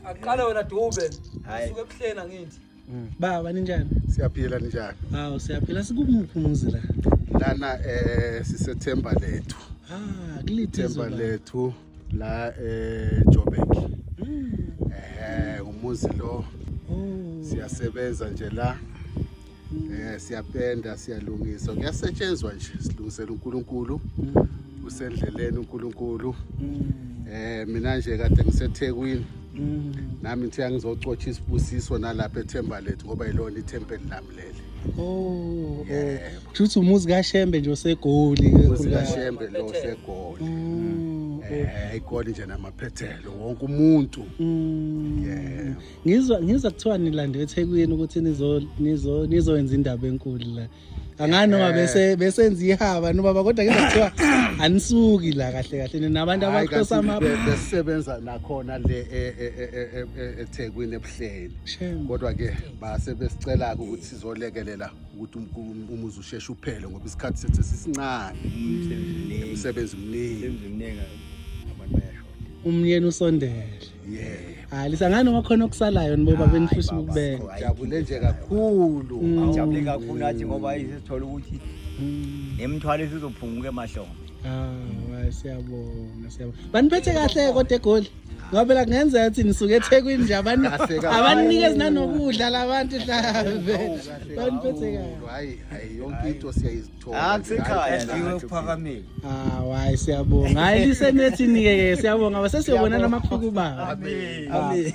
Aqale wena Dube. Hhayi. Usuke ebuhleni angithi. Baba ninjani? Siyaphila njani? Hawu siyaphila sikumuphi umuzi la? Lana sisethemba lethu. Ah, kuliphi Ithemba izwe baba? lethu la Joburg. Umuzi lo Oh. siyasebenza nje la. Siyapenda, siyalungisa. Kuyasetshenzwa nje, silungisela uNkulunkulu. Usendleleni uNkulunkulu. Mina nje kade ngiseThekwini. Nami ngithe angizocotsha isibusiso nalapha eThemba lethu ngoba yilona ithempeli lami leli. Oh. Yebo. Kushuthi umuzi kaShembe nje osegoli ke Umuzi kaShembe lo osegoli. Oh. IGoli nje namaphethelo wonke umuntu. Yebo. Ngizwa kuthiwa nilande eThekwini ukuthi nizo nizo nizoyenza indaba enkulu la. Angani noma bese besenza ihaba noma baba kodwa ngizwa kuthiwa anisuki la kahle kahle ninabantu Hhayi, abakhosa kanti ama besisebenza nakhona le eThekwini ebuhleni. Shembe. Kodwa ke base besicela ukuthi sizolekelela ukuthi umuzi usheshe uphele ngoba isikhathi sethu sisincane. Umsebenzi Umsebenzi mningi. omningi. Umsebenzi mningi abantu bayashoda. Umyeni usondele. Yebo. Hayi lisangani noma khona okusalayo nibo benifisa Hayi, baba, ukubeka. hayi, Jabule nje kakhulu. Jabule kakhulu nathi ngoba sesithola ukuthi nemithwalo isizophunguka emahlombe. Ah, hayi siyabonga, siyabonga. Baniphethe kahle kodwa eGoli. Ngoba phela kungenzeka ukuthi nisuke eThekwini nje abantu Kahle kakhulu. abanikezi nanokudla labantu mhlawumbe. Kahle Baniphethe kahle. kakhulu. Hayi, hayi yonke into siyayithola. Ah, kusekhaya Hayi, la ekuphakameni. Ah, hayi siyabonga. Hayi lisenethini ke ke siyabonga. Bese siyobonana makhuku baba. Amen. Amen.